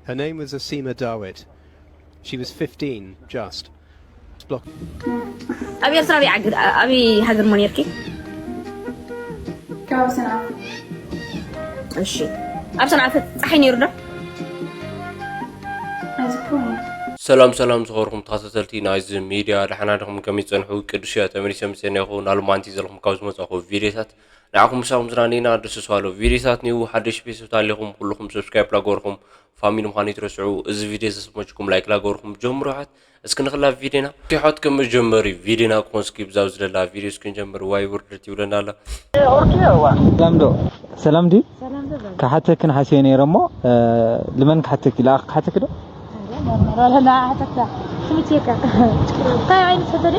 Her name was Asima Dawit. She was fifteen, just. Block. ኣብ ኤርትራ ኣበይ ዓገ- ኣበይ ሃገር ሞ ነርኪ? ካብ ሰንዓ እሺ፣ ኣብ ሰንዓ ጸሓይ ነይሩ ዶ? ኣይዝክሮን። ሰላም ሰላም ዝኸበርኩም ተኸታተልቲ ናይዚ ሚድያ፣ ደሓና ዲኹም? ከመይ ትጸንሑ? ቅዱስ እያ ተመሊሰ ምጽኤና ይኹን። ናሉ ማንቲ ዘለኹም ካብ ዝመጻኹ ቪድዮታት ንዓኹም ምሳኹም ዝናነይና ደስ ዝባሎ ቪድዮታት ኒው ሓደሽ ቤተሰብ ታሊኹም ኩልኹም ሰብስክራይብ ላገበርኩም ፋሚሊ ምዃኑ ይትረስዑ። እዚ ቪድዮ ዘስመችኩም ላይክ ላገበርኩም ጀምሩ። ሓት እስኪ ንኽላ ቪድዮና ቲሖት ከም መጀመሪ ቪድዮና ክኾን እስኪ ብዛው ዝደላ ቪድዮ እስኪ ንጀምር። ዋይ ውርደት ይብለና ኣላ። ሰላም ዶ? ሰላም ድዩ? ክሓተክን ሓስየ ነይረ እሞ ልመን ክሓተክ ኢላ ክሓተክ ዶ? ወለና ሓተካ ስምቼካ እንታይ ዓይነት ፈተነ?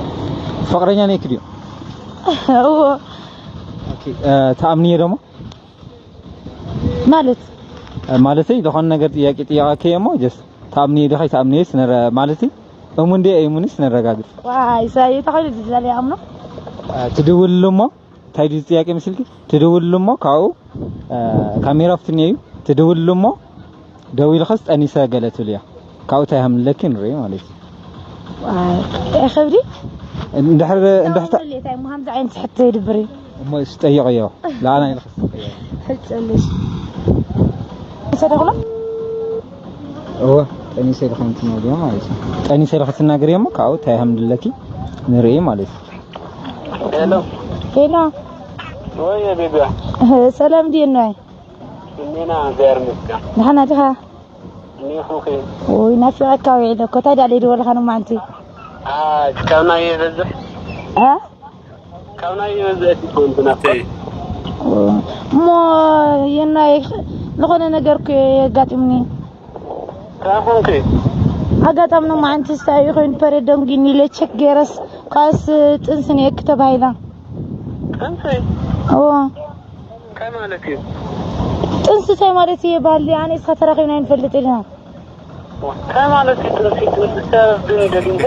ፍቅረኛ ነይክ ድዩ? እዎ ኦኬ፣ እ፣ ተኣምንዮ ደሞ? ማለት እ፣ ማለተይ ዝኾነ ነገር ጥያቄ ጥያቄ እሞ ጀስት ተኣምንዮ ዲኻ ኣይተኣምንዮ ስነረ ማለተይ እሙን ድየ ኣይሙንስ ነረጋግጽ። ዋይ ሳይ ተኸሉ ዝዛለ ኣምኖ እ፣ ትድውልሉ እሞ እንታይ ድዩ ጥያቄ መስልኪ? ትድውልሉ እሞ ካብኡ እ፣ ካሜራ ፍትንዮ እዩ ትድውልሉ እሞ ደው ኢልኸስ ጠኒሰ ገለ ትብልያ ካብኡ እንታይ ሃምለኪ ንርኢ ማለት እዩ። ዋይ ከብዲ እንድሕር እንድሕታ እንታይ ምሃም ዝዓይነት ሕቶ ይድብር እዩ። እሞ እሱ ጠይቀዮ ለኣና ኢልኸስ ጠይቀዮ። ሕጨልሽ ሰደግሎ እወ ጠኒሰ ኢልኸ እንትነግርዮ ማለት እዩ። ጠኒሰ ኢልኸ ትናገርዮ እሞ ካብኡ እንታይ ሃምለኪ ንርኢ ማለት እዩ። ሄሎ ሄሎ ወይ ቤቢያ ሰላም ድዩ ናይ እኔና እግዚኣብሔር ይመስገን። ደሓና ዲኻ? እኔኹኺ ወይ ናፊቐካ ውዒለ እኮ እንታይ ዳለ ይደወልኻ ንማዓንቲ? አ ካብ ናይ ይበዝሕ እ ካብ ናይ ይበዝሕ ይኸውን ብናፍቆት እሞ የናይ ዝኾነ ነገር እኮ የጋጢምኒ። እንታይ ኮንኪ? ኣጋጣሚ ንማዓንቲ ስታይ ኮይኑ ፐሬድ ደንጊኒ ኢለ ቸክ ገይረስ ካስ ጥንሲ ነየክ ተባሂላ። ጥንሲ እዎ እንታይ ማለት እዩ? ጥንሲ እንታይ ማለት እዩ? ባሊ ኣነ እስኻ ተራኺብና ይንፈልጥ ኢልና እንታይ ማለት እዩ ጥንሲ? ጥንሲ ሰብ ግን ደሊንከ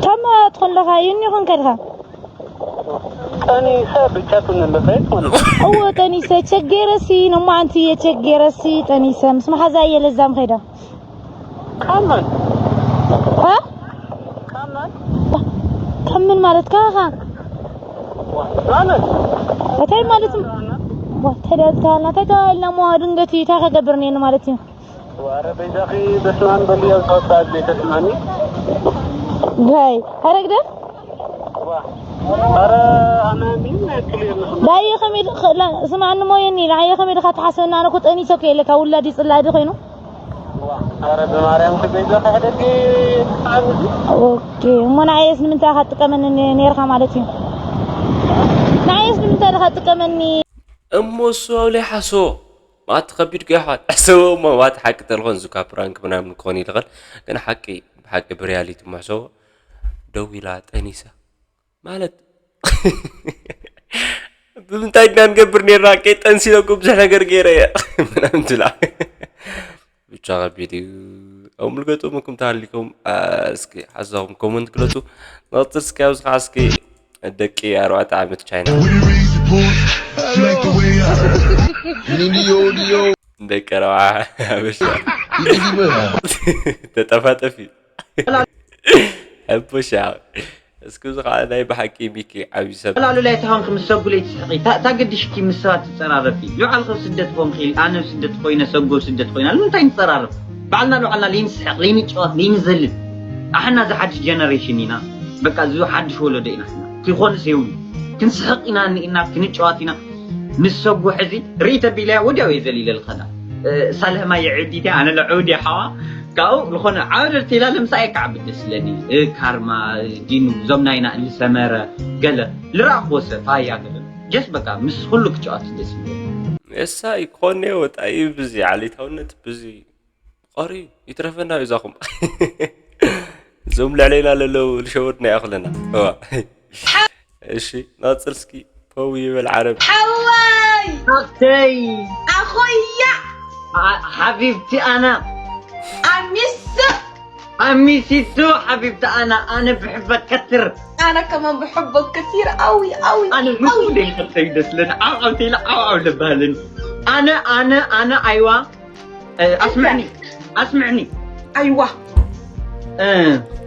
ታማ ትኾን ለኻ ይኒ ይኾን ከልኻ ጠኒሰ ብቻ ትንለፈ ማለት እዎ ጠኒሰ ቸክ ገይረሲ ንማዓንቲ እየ ቸክ ገይረሲ ጠኒሰ ምስ መሓዛ እየ ለዛም ኸይዳ ካመን እ ካመን ካብ ምን ማለት ካኻ ማለት እንታይ ማለት ተዳልካልና እንታይ ተባልና ሞ ድንገት እንታይ ከገብር ነኒ ማለት እዩ ዋረ በይዛኺ በስማን በልዮ ዝተወሳ ቤተ ስማኒ ጋይ ኣረግደ ዋ ኧረ ኣነ ምንም ያክል የለኹም ዳየ ከመይ ስማኒ ሞየኒ ንዓየ ከመይ ድኻ ትሓስበና ኣነ እኮ ጠኒሰ እኮ የለ ካብ ውላድ ይፅላዲ ኮይኑ ዋ ኧረ ብማርያም ክበይዛኺ ሕደጊ ትዓብዚ ኦኬ እሞ ንዓየስ ንምንታይ ኢኻ ትጥቀመኒ ነ- ነይርካ ማለት እዩ ንዓየስ ንምንታይ ኢኻ ትጥቀመኒ እሞ እሱ ኣውለ ሓሶ ማት ከቢድ ገ ሓት ሕሰቦ እሞ ማት ሓቂ ተልኾን ዙካ ፕራንክ ምናምን ክኾን ይልኸል ግን ሓቂ ብሓቂ ብሪያሊቲ ምሕሰቦ ደው ኢላ ጠኒሳ ማለት ብምንታይ ድና ንገብር ነርና ቀይ ጠንሲለኩ ብዙሕ ነገር ገይረ እየ ምናምን ትብላ ብቻ ከቢድ እዩ ኣብ ምልገጡ ምኩም ተሃሊኩም እስኪ ሓሳኹም ኮመንት ግለፁ ንቕፅል እስኪ ኣብዚ ከዓ እስኪ ደቂ ኣርባዕተ ዓመት ቻይና ደቂ ኣርባዓ ሓበሻ ተጠፋጠፊ ሕቡሻ እስኪ እዚ ከዓ ናይ ብሓቂ ሚኪ ዓብዪ ሰብ ላሉ ላይ ተኾንክ ምስ ሰጉ ለይትስሕቂ ታገድሽኪ ምስ ሰባት ትፀራረፊ ልዓልኸ ስደት ኾንክ ኣነ ስደት ኮይነ ሰጎ ስደት ኮይና ንምንታይ ንፀራረፍ ባዕልና ንባዕልና ለይንስሕቕ ለይንጫወት ለይንዘልል ኣሕና እዚ ሓድሽ ጀነሬሽን ኢና በቃ እዚ ሓድሽ ወለዶ ኢና ሕና ትኾንስ የብሉ ክንስሕቕ ኢና እኒእና ክንጫወት ኢና ምስ ሰጉ ሕዚ ርኢ ተቢለያ ወዲያው እየ ዘሊለ ልኸዳ ሳልህማ የዕብዲት ኣነ ለዕብድ ሓዋ ካብኡ ዝኾነ ዓብደር ቴላ ለምሳይ ክዓብድ ደስ ስለኒ ካርማ ዲኑ ዞም ናይና ልሰመረ ገለ ልራእክዎ ሰብ ሃያ ገለ ጀስ በቃ ምስ ኩሉ ክጫወት ደስ ይብል እሳ ይኮነ ወጣ እዩ ብዚ ዓሌታውነት ብዚ ቀሪ ይትረፈና ይዛኹም እዞም ልዕለይና ለለው ልሸወድና ይኣኽለና እሺ ናፅር እስኪ ፖው ይበል ዓረብ ሓዋይ ኣክተይ ኣኾያ ሓቢብቲ ኣና ኣሚስ ኣሚሲቱ ሓቢብቲ ኣና ኣነ ብሕበ ከትር ኣነ ከመን ብሕቦ ከሲር ኣዊ ኣዊ ኣነ ምኩ ደይፈተይ ደስለን ዓው ዓው ተይለ ዓው ዓው ለባህልን ኣነ ኣነ ኣነ ኣይዋ أسمعني، أسمعني. أيوة.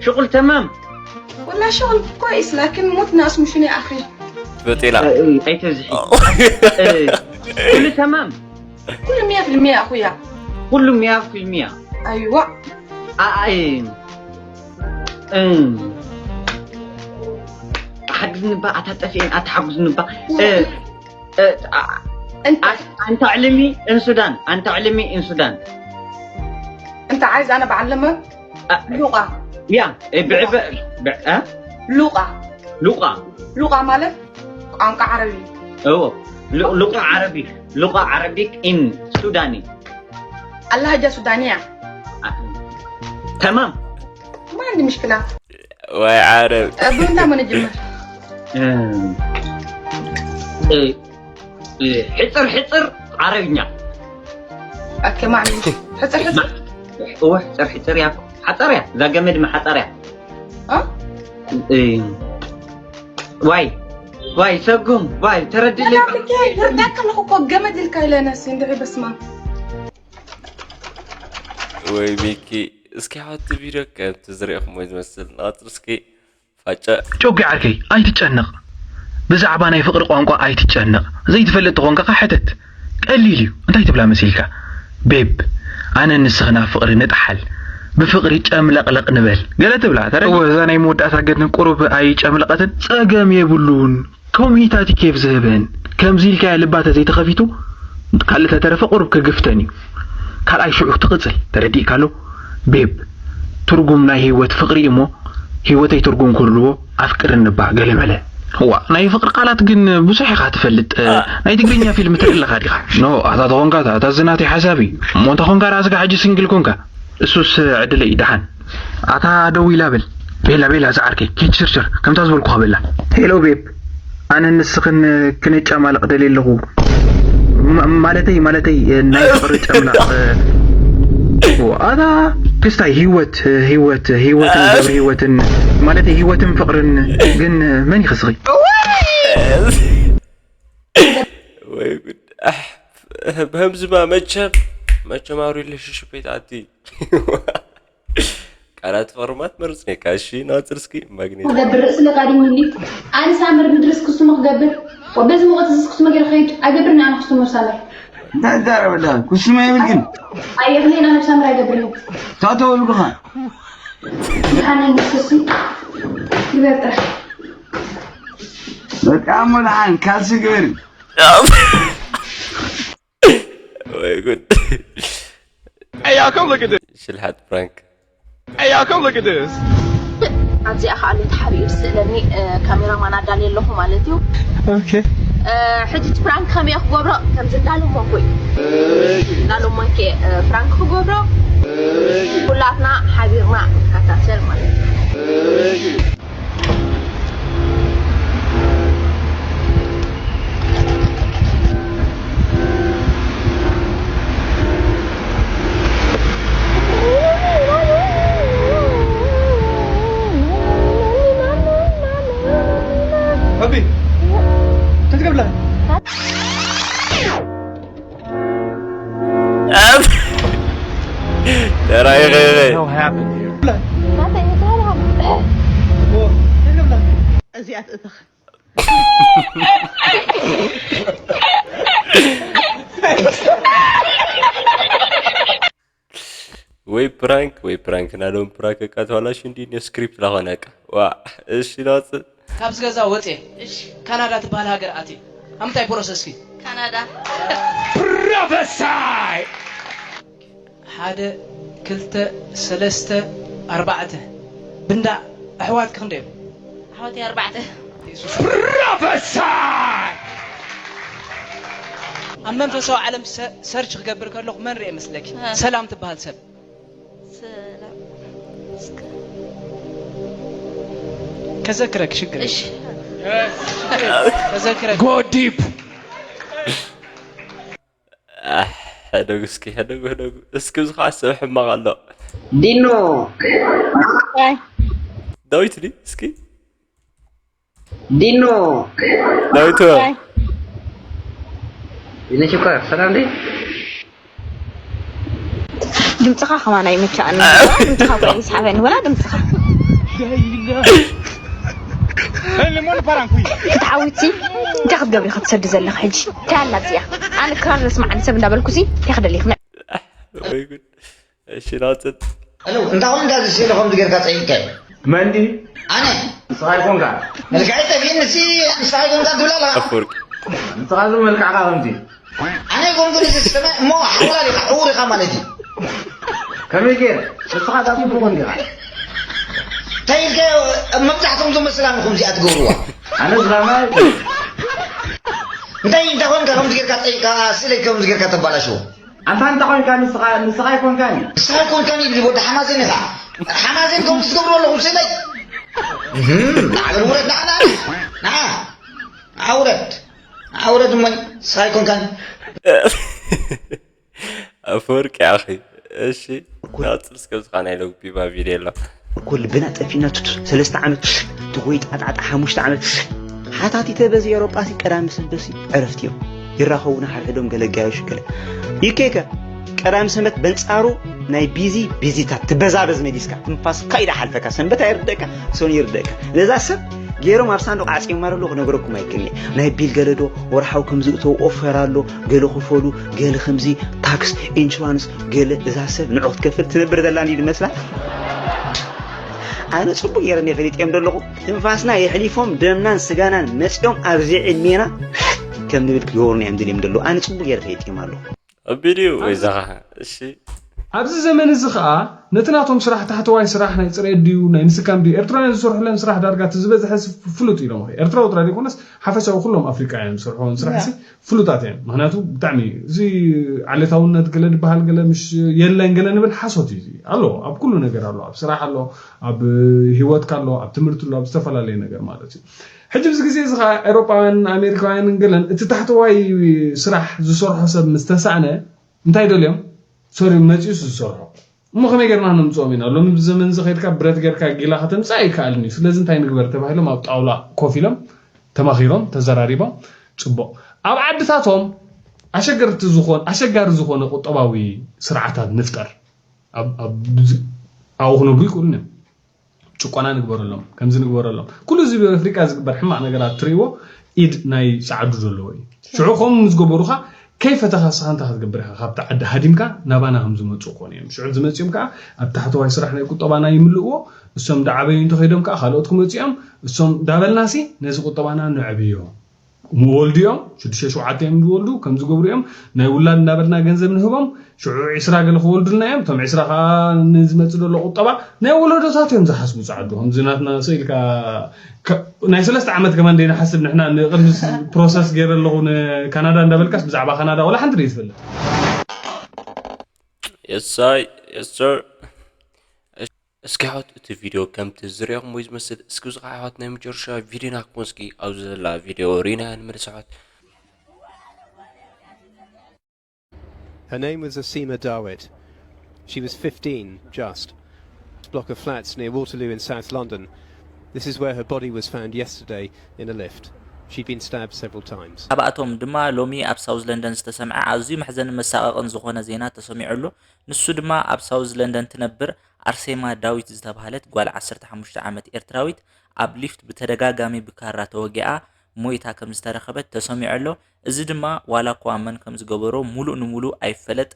شغل تمام. والله شغل كويس، لكن موت ناس مش يا أخي. በጤላ ኣይተብዝሒ። ኩሉ ተማም። ኩሉ ሚያ ፊልሚያ ኣኹያ። ኩሉ ሚያ ፊልሚያ። ኣይዋ። ኣይ ሓግዝንባ ኣታ ጠፊኤን ኣታ ሓጉዝንባ። እንተ ኣንተ ዕልሚ እንሱዳን ኣንተ ዕልሚ እንሱዳን። እንተ ዓይዝ ኣነ በዓለመ ሉቃ ያ ብዕበ ሉቃ ሉቃ ሉቃ ማለት ቋንቋ ዓረቢ እዩ። እዎ ሉቃ ዓረቢ ሉቃ ዓረቢክ ኢን ሱዳኒ اللهجة سودانية تمام ما عندي مشكلة ወይ ዓረብ ብምንታይ መ ንጅምር ሕፅር ሕፅር ዓረብኛ ኦኬ ማዕሊሽ ሕፅር ሕፅር እወ ሕፅር ሕፅር እያ ሓፀር እያ እዛ ገመድ መሓፀር እያ እ? እ፣ ዋይ ዋይ ሰጉም ዋይ ተረድልኝ ርዳካ ኣለኹ እኮ ገመድ ኢልካ ኢለነስ እንድዒ በስማ ወይ ሚኪ እስኪ ሓቲ ቪድዮ ከምቲ ዝሪእኹሞ ዝመስል ናፅር እስኪ ፋጨ ጮጊ ዓርከይ ኣይትጨነቕ። ብዛዕባ ናይ ፍቕሪ ቋንቋ ኣይትጨነቕ። ዘይትፈልጥ ተኾንካ ኸዓ ሕተት። ቀሊል እዩ። እንታይ ትብላ መሲልካ? ቤብ ኣነ ንስኽን ኣብ ፍቕሪ ንጥሓል። ብፍቕሪ ጨምለቕለቕ ንበል። ገለ ትብላ። ተረድእ? እወ እዛ ናይ መወዳእታ ግን ቁሩብ ኣይጨምለቐትን? ጸገም የብሉን። ከምኡታት ኬፍ ዝህበን ከምዚ ኢልካያ ልባ ተዘይተኸፊቱ ካልእ ተተረፈ ቁሩብ ክግፍተን እዩ ካልኣይ ሽዑ ትቕፅል ተረዲእካ ኣሎ ቤብ ትርጉም ናይ ህይወት ፍቕሪ እሞ ህይወተይ ትርጉም ክህልዎ ኣፍቅርኒ እባ ገለመለ እዋ ናይ ፍቅሪ ቃላት ግን ብዙሕ ኢኻ ትፈልጥ ናይ ትግርኛ ፊልም ትርኢ ኣለኻ ዲኻ ኖ ኣታ ተኾንካ እታ ዝናተይ ሓሳብ እዩ እሞ እንተ ኾንካ ራስካ ሕጂ ሲንግል ኮንካ እሱስ ዕድለይ ደሓን ኣታ ደው ኢላ በል ቤላ ቤላ ዝዓርከይ ኬችርችር ከምታ ዝበልኩኻ በላ ሄሎ ቤብ ኣነን ንስኽን ክንጫማለቕ ደልየ ኣለኹ ማለተይ ማለተይ ናይ ፍቕሪ ጨምላቕ ኣታ ክስታይ ህይወት ህይወት ህይወትን ገብሪ ህይወትን ማለተይ ህይወትን ፍቕርን ግን መን ይኽስኺ ወይ ጉድ ብህምዝማ መቸም መቸም ኣብ ሪሌሽንሽፕ ቤት ኣቲ ቃላት ፍቕሪ ማትመርጽ ነካ እሺ ናጽር እስኪ ማግኔት ክገብር ርእሲ ለቃዲም ምኒ ኣነ ሳምር ምድርስ ክስሙ ክገብር ወበዚ ሙቐት እዚ ክስሙ ገይረ ከይድ ኣይገብርን ኣነ ክስሙ ሳምር እንታይ ትዛረብ ኣለኻ ኩስሙ ይብል ግን ኣይብልን ኣነ ሳምር ኣይገብርን ታተወልኩኻ ኣነ ንስሱ ግበር ጥራሕ በጣም ወልዓን ካልሲ ግበሪ ወይ ጉድ Hey, y'all, come look at this. ሽልሓት ፕራንክ Hey, y'all, come look at this. ኣብዚኣ ከዓ ኣሎ ተሓቢኡ ዝስእለኒ ካሜራማን ኣዳልየ ኣለኹ ማለት እዩ ሕጂ እቲ ፕራንክ ከመይ ክገብሮ ከምዚ እንዳለመንኩ እዩ እንዳለመንኩ እየ ፕራንክ ክገብሮ ኩላትና ሓቢርና ንከታተል ማለት እዩ حبي انت تقبل ተራይ ገይረ Hell happened here. እዚኣ ትእትኽ ወይ ፕራንክ ወይ ፕራንክ ናሎም ፕራንክ ቃ ተዋላሽ እንዲ ነ ስክሪፕት ላኾነ ቃ ዋ እሺ ናጽ ካብዚ ገዛ ወፅየ ካናዳ ትበሃል ሃገር ኣትየ ኣብ ምንታይ ፕሮሰስ ኪ ካናዳ ፕሮፈሳይ ሓደ ክልተ ሰለስተ ኣርባዕተ ብንዳ ኣሕዋትኪ ክንደዮም ኣሕዋተይ ኣርባዕተ ፕሮፈሳይ ኣብ መንፈሳዊ ዓለም ሰርች ክገብር ከለኹ መን ርእ መስለኪ ሰላም ትበሃል ሰብ ሰላም ከዘክረክ ሽግር እሺ ከዘክረክ Go deep. ሕደጉ እስኪ ሕደጉ ሕደጉ እስኪ እዚ ከዓ ሰብ ሕማቕ ኣሎ ዲኖ ዳዊት ዲ እስኪ ዲኖ ዳዊት ይነ ሽኮር ሰላም ዲ ድምፅኻ ከማን ኣይመቸኣኒ። ድምፅኻ እኳ ይስሓበኒ፣ ወላ ድምፅኻ። ክትዓውቲ እንታይ ክትገብሪ ኢኻ ትሰዲ ዘለኻ ሕጂ? እንታይ ኣላ እዚኣ? ኣነ ክራር ዘስምዓኒ ሰብ እንዳበልኩ ሲ እንታይ ክደሊ ኢኺ? ወይ ጉድ። እሺ ናፅል። እንታይ ኮንካ እዚ ስእሊ ከምዚ ጌርካ ፀይቅካዮ? መን ድዩ? ኣነ ንስኻ ኣይኮንካ። መልክዐይ ጠፊእኒ ሲ ንስኻ ኣይኮንካ ትብል ኣለኻ። ኣፈወርቂ ንስኻ ዝም መልክዕካ ከምዚ። ኣነ ኣይኮንኩን እዚ ዝተመ እሞ ሓውላል ኢኻ ዕውር ኢኻ ማለት እዩ። ከመይ ገይረ? ንስኻ ዳኣ ጽቡቕ እንዲኻ። እንታይ ኢልካዮ? መብዛሕትኦም ዞም መስላምኹም እዚኣ ትገብርዋ። ኣነ ዝራማ እንታይ እንታይ ኮንካ ከምዚ ጌርካ ጠይቃ ስእለይ ከምዚ ጌርካ ተባላሽዎ? ኣንታ እንታይ ኮንካ ንስኻ ንስኻ ኣይኮንካን እዩ። ንስኻ ኣይኮንካን እዩ ወዲ ሓማሴን ኢኻ። ሓማሴን ከምዚ ትገብሩ ኣለኹም ስእለይ። እህም፣ ንዓ በል ውረድ ንዓ ንዓ ንዓ ንዓ ውረድ ንዓ ውረድ እሞ ንስኻ ኣይኮንካን። ኣፈወርቂ ኣኺ እሺ ናፅል እስከ ዝኻ ናይ ሎግቢባ ቪድዮ ኣሎ እኮ ልብና ጠፊእና ቱቱ ሰለስተ ዓመት ትጎይ ጣጣጣ ሓሙሽተ ዓመት ሓታቲተ በዚ ኤሮጳ ሲ ቀዳሚ ሰንበት ሲ ዕረፍቲ እዮም ይራኸቡና ሓድሕዶም ገለ ጋየሹ ገለ ይኬከ ቀዳሚ ሰንበት በንጻሩ ናይ ቢዚ ቢዚታት ትበዛበዝ መሊስካ ትንፋስካ ኢዳ ሓልፈካ ሰንበት ኣይርደእካ ሰኑ ይርደእካ ነዛ ሰብ ገይሮም ኣብ ሳንዱቕ ዓጽዮማ ኣለዉ ክነግረኩም ኣይክእልን ናይ ቢል ገለ ዶ ወርሓዊ ከም ዝእተው ኦፈር ኣሎ ገለ ክፈሉ ገለ ከምዚ ታክስ ኢንሹራንስ ገለ እዛ ሰብ ንዑ ክትከፍል ትነብር ዘላ እንዲ ዝመስላ ኣነ ጽቡቅ ገይረ እንደ ፈሊጥ እዮም ዘለኹ ትንፋስና የሕሊፎም ደምናን ስጋናን መጽኦም ኣብዚ ዕድሜና ከም ንብል ክገብሩና እዮም ዝልዮም ዘለዉ ኣነ ጽቡቅ ገይረ ፈሊጥ እዮም ኣለኹ ኣቢድዩ ወይ ዛኻ እሺ ኣብዚ ዘመን እዚ ከዓ ነቲ ናቶም ስራሕ ታሕተዋይ ስራሕ ናይ ፅሬት ድዩ ናይ ምስካም ድዩ ኤርትራውያን ዝሰርሕለን ስራሕ ዳርጋ እቲ ዝበዝሐ ሲ ፍሉጥ ኢሎም ኤርትራዊ ጥራይ ዘይኮነስ ሓፈሻዊ ኩሎም ኣፍሪቃውያን ዝሰርሕዎን ስራሕ ሲ ፍሉጣት እዮም ምክንያቱ ብጣዕሚ እዚ ዓሌታውነት ገለ ዝበሃል ገለ ምሽ የለን ገለ ንብል ሓሶት እዩ ኣሎ ኣብ ኩሉ ነገር ኣሎ ኣብ ስራሕ ኣሎ ኣብ ሂወትካ ኣሎ ኣብ ትምህርቲ ኣሎ ኣብ ዝተፈላለየ ነገር ማለት እዩ ሕጂ ብዚ ግዜ እዚ ከዓ ኤሮጳውያን ኣሜሪካውያንን ገለን እቲ ታሕተዋይ ስራሕ ዝሰርሖ ሰብ ምስ ተሳእነ እንታይ ደልዮም ሶሪ መፂኡስ ዝሰርሖ እሞ ከመይ ጌርና ነምፅኦም ኢና ሎሚ ብዘመን እዚ ከድካ ብረት ጌርካ ጊላ ከተምፅእ ኣይከኣልን እዩ ስለዚ እንታይ ንግበር ተባሂሎም ኣብ ጣውላ ኮፍ ኢሎም ተማኺሮም ተዘራሪቦም ፅቡቕ ኣብ ዓድታቶም ኣሸገርቲ ዝኾን ኣሸጋሪ ዝኾነ ቁጠባዊ ስርዓታት ንፍጠር ኣብኡ ክነብሩ ይክእሉን እዮም ጭቆና ንግበረሎም ከምዚ ንግበረሎም ኩሉ እዚ ኣብ ኣፍሪቃ ዝግበር ሕማቅ ነገራት ትርእይዎ ኢድ ናይ ጻዕዱ ዘለዎ እዩ ሽዑ ከምኡ ምስ ገበሩካ ከይፈተኻ ስኻ እንታይ ክትገብር ኢኻ ካብቲ ዓዲ ሃዲምካ ናባና ከም ዝመፁ ክኾኑ እዮም ሽዑ ዝመፅኦም ከዓ ኣብ ታሕተዋይ ስራሕ ናይ ቁጠባና ይምልእዎ እሶም ዳዓበዩ እንተኸይዶም ከዓ ካልኦት ክመፁ እዮም እሶም ዳበልናሲ ነዚ ቁጠባና ነዕብዮ ምወልዱ እዮም ሽዱሽተ ሸውዓተ እዮም ዝወልዱ ከም ዝገብሩ እዮም ናይ ውላድ እንዳበልና ገንዘብ ንህቦም ሽዑ ዒስራ ገለ ክወልዱልና እዮም እቶም ዒስራ ከዓ ንዝመፅ ዘሎ ቁጠባ ናይ ወለዶታት እዮም ዝሓስቡ ፀዓዱ ከምዚ ናትና ስኢልካ ናይ ሰለስተ ዓመት ከማን ደይንሓስብ ንሕና ንቅድሚ ፕሮሰስ ገይረ ኣለኹ ንካናዳ እንዳበልካስ ብዛዕባ ካናዳ ወላ ሓንቲ ደይ ትፈልጥ የሳይ የስር እስኪ ኣሕዋት እቲ ቪድዮ ከምቲ ዝሪኦኹም ወይ ዝመስል እስኪ ብዙ ኣሕዋት ናይ መጨረሻ ቪድዮና ክኾን እስኪ ኣብዚ ዘላ ቪድዮ ሪና ንመልስ ኣሕዋት Her name was Asima Dawit. She was fifteen, just. Block of flats near Waterloo in South London. This is where her body was found yesterday in a lift. She'd been stabbed several times. ካብኣቶም ድማ ሎሚ ኣብ ሳውዝ ለንደን ዝተሰምዐ ኣዝዩ መሕዘንን መሳቐቕን ዝኾነ ዜና ተሰሚዑ ኣሎ። ንሱ ድማ ኣብ ሳውዝ ለንደን ትነብር ኣርሴማ ዳዊት ዝተባህለት ጓል ዓሰርተ ሓሙሽተ ዓመት ኤርትራዊት ኣብ ሊፍት ብተደጋጋሚ ብካራ ተወጊኣ ሞይታ ከም ዝተረኸበት ተሰሚዑ ኣሎ። እዚ ድማ ዋላ እኳ መን ከም ዝገበሮ ሙሉእ ንሙሉእ ኣይፈለጥ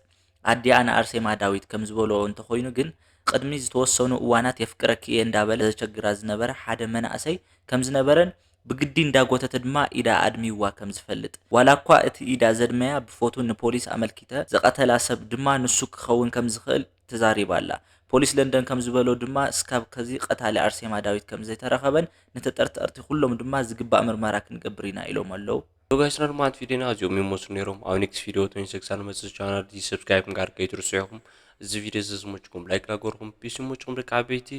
ኣዲኣ ንኣርሴማ ዳዊት ከም ዝበሎ እንተኾይኑ ግን ቅድሚ ዝተወሰኑ እዋናት የፍቅረኪ እየ እንዳበለ ዘቸግራ ዝነበረ ሓደ መናእሰይ ከም ዝነበረን ብግዲ እንዳጎተተ ድማ ኢዳ ኣድሚዋ ከም ዝፈልጥ ዋላ እኳ እቲ ኢዳ ዘድመያ ብፎቶ ንፖሊስ ኣመልኪተ ዝቐተላ ሰብ ድማ ንሱ ክኸውን ከም ዝኽእል ተዛሪባ ኣላ። ፖሊስ ለንደን ከም ዝበሎ ድማ እስካብ ከዚ ቀታሊ ኣርሴማ ዳዊት ከም ዘይተረኸበን ንተጠርጠርቲ ኩሎም ድማ ዝግባእ ምርመራ ክንገብር ኢና ኢሎም ኣለዉ። ሶ ጋይስና ድማ ቪዲዮና እዚኦም ይመስሉ ነይሮም ኣብ ኔክስት ቪዲዮ ቶኒ ሰክሳን መፅእ ቻናል ዲ ሰብስክራይብ ምግባር ከይትርስዑ ኢኹም እዚ ቪዲዮ እዚ ዝመችኩም ላይክ ላገርኩም ፒስ ይመችኩም ደቂ ዓበይቲ